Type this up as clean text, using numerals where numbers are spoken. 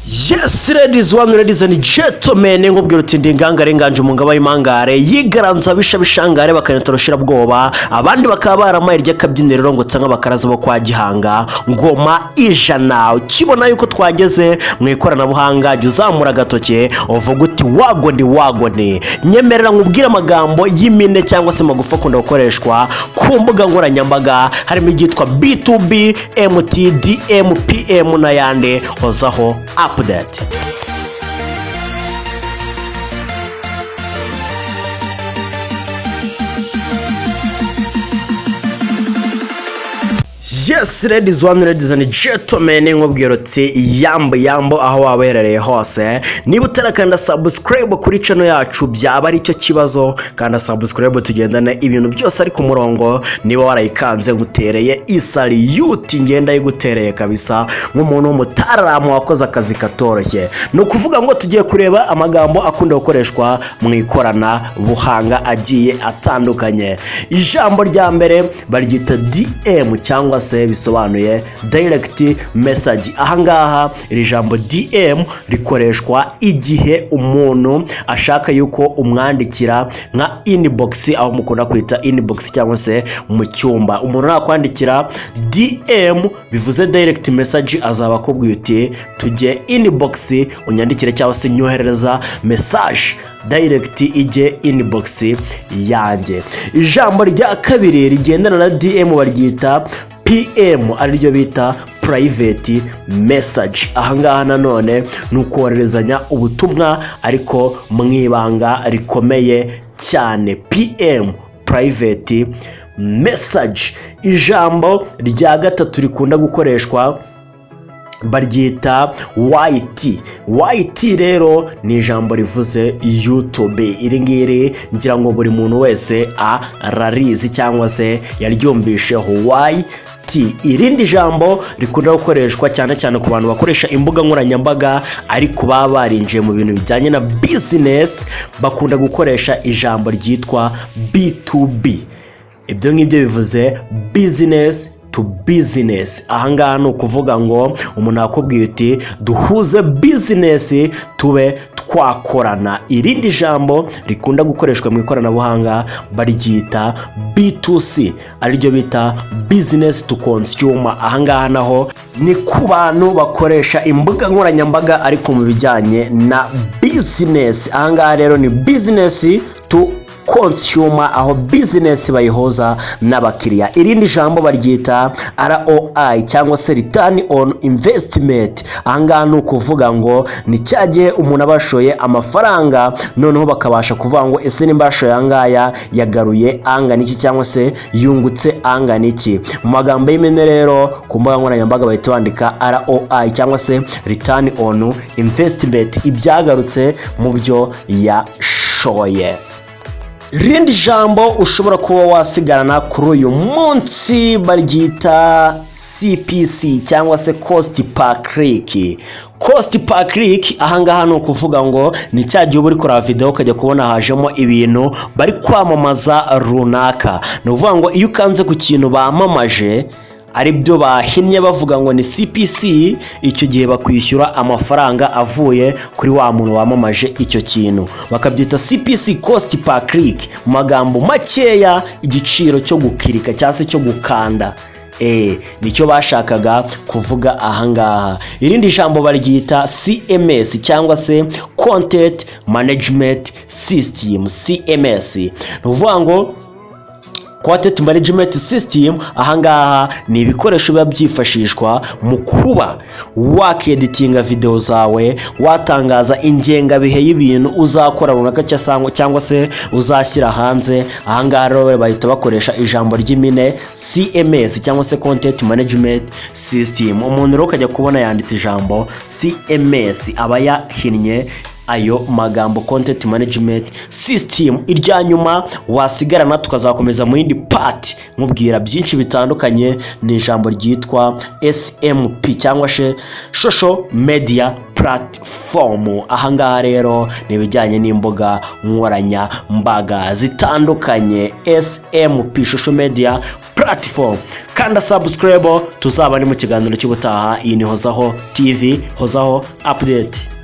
Yes, ladies one, ladies and gentlemen, nkubwira uti ndi ingangare nganje umugabo w'imangare yigaranza abisha bishangare bakanyota rushirabwoba, abandi bakaba baramaye ry'akabyiniriro ngo nsa nk'abakaraza bo kwa Gihanga ngoma ijana. Ukibona yuko twageze mu ikoranabuhanga, jya uzamura agatoke uvuga uti wagoni wagoni. Nyemerera nkubwire amagambo y'impine cyangwa se magufi akunda gukoreshwa ku mbuga nkoranyambaga, harimo iryitwa B2B, MT, DM, PM n'ayandi. Hozaho update. Yes, ladies one, ladies and gentlemen, nkubwira uti yambo yambo aho waba uherereye hose. Niba utarakanda subscribe kuri channel yacu, byaba ari cyo kibazo. Kanda subscribe tugendane, ibintu byose ari ku murongo. Niba warayikanze, ngutereye isalute, ngenda yigutereye kabisa nk'umuntu w'umutaramu wakoze akazi katoroshye. Ni ukuvuga ngo tugiye kureba amagambo akunda gukoreshwa mu ikoranabuhanga agiye atandukanye. Ijambo rya mbere baryita DM cyangwa se bisobanuye direct message. Ahangaha iri jambo DM rikoreshwa igihe umuntu ashaka yuko umwandikira nka inbox, aho mukunda kwita inbox cyangwa se mu cyumba. Umuntu nakwandikira DM bivuze direct message, azaba akubwiye uti tujye inbox unyandikire cyangwa se nyoherereza message direct ijye inbox yanjye. Ijambo rya kabiri rigendana na DM baryita PM, ariryo bita private message. Ahangaha nanone ni ukohererezanya ubutumwa ariko mu ibanga rikomeye cyane. PM, private message. Ijambo rya gatatu rikunda gukoreshwa baryita YT. YT rero ni ijambo rivuze YouTube. Iri ngiri ngira ngo buri muntu wese ararizi cyangwa se yaryumvisheho, YT. Irindi jambo rikunda gukoreshwa cyane cyane ku bantu bakoresha imbuga nkoranyambaga ariko baba barinjiye mu bintu bijyanye na business, bakunda gukoresha ijambo ryitwa B2B. Ibyo ngibyo bivuze business to business. Ahangaha ni ukuvuga ngo umuntu akubwiye uti duhuze business tube twakorana. Irindi jambo rikunda gukoreshwa mu ikoranabuhanga baryita B2C, ariryo bita business to consumer. Ahangaha naho ni ku bantu bakoresha imbuga nkoranyambaga ariko mu bijyanye na business. Ahangaha rero ni business to consumer, aho business bayihuza n'abakiriya. Irindi jambo baryita ROI cyangwa se return on investment. Ahangaha ni ukuvuga ngo ni cya gihe umuntu aba yashoye amafaranga, noneho bakabasha kuvuga ngo ese nimba yashoye ayangaya yagaruye angana iki cyangwa se yungutse angana iki. Mu magambo y'impine rero, ku mbuga nkoranyambaga bahita bandika ROI cyangwa se return on investment, ibyagarutse mu byo yashoye. Irindi jambo ushobora kuba wasigarana kuri uyu munsi baryita CPC cyangwa se cost per click. Cost per click ahangaha ni ukuvuga ngo ni cya gihe uba uri kureba videwo, ukajya kubona hajemo ibintu bari kwamamaza runaka. Ni ukuvuga ngo iyo ukanze ku kintu bamamaje, aribyo bahinnye bavuga ngo ni CPC, icyo gihe bakwishyura amafaranga avuye kuri wa muntu wamamaje icyo kintu. Bakabyita CPC, cost per click. Mu magambo makeya, igiciro cyo gukirika cyangwa se cyo gukanda. Nicyo bashakaga kuvuga ahangaha. Irindi jambo baryita CMS cyangwa se content management system. CMS ni ukuvuga ngo content management system. Ahangaha ni ibikoresho biba byifashishwa mu kuba wakeditinga videwo zawe, watangaza ingengabihe y'ibintu uzakora runaka cyangwa se uzashyira hanze. Ahangaha rero bahita bakoresha ijambo ry'impine CMS cyangwa se content management system. Umuntu rero ukajya kubona yanditse ijambo CMS, aba yahinnye ayo magambo content management system. Irya nyuma wasigarana, tukazakomeza mu yindi part nkubwira byinshi bitandukanye, ni ijambo ryitwa SMP cyangwa se social media platform. Ahangaha rero ni ibijyanye n'imbuga nkoranyambaga zitandukanye. SMP, social media platform. Kanda subscribe, tuzaba ni mu kiganiro cy'ubutaha. Iyi ni Hozaho TV, Hozaho Update.